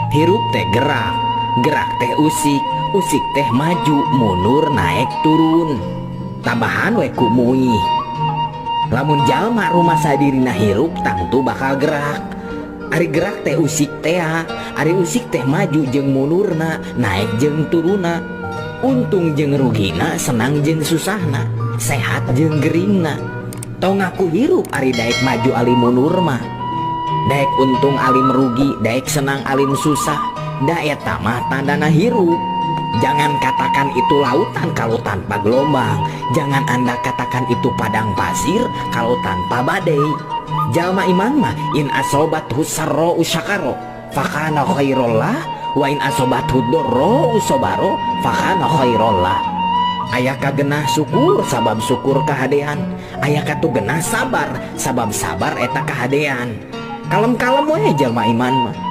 Hirup teh gerak, gerak teh usik, usik teh maju, mundur, naik turun. Tambahan we ku muih. Lamun jalma rumasa dirina hirup tangtu bakal gerak. Ari gerak teh usik teh, ari usik teh maju jeung mundurna, naik jeung turuna. Untung jeung rugina, senang jeung susahna, sehat jeung geringna. Tong ngaku hirup ari daek maju alim mundur mah. Daek untung alim rugi, daek senang alim susah. Da eta mah tandana hirup. Jangan katakan itu lautan kalau tanpa gelombang. Jangan Anda katakan itu padang pasir kalau tanpa badai. Jalma iman mah in asobathu sarra'u syakaro fakana khairullah wa in asobathu dorra'u sobaro fakana khairullah. Aya kagenah syukur sabab syukur kahadean. Aya katugenah sabar sabab sabar eta kahadean. Kalem-kalem we jalma iman mah.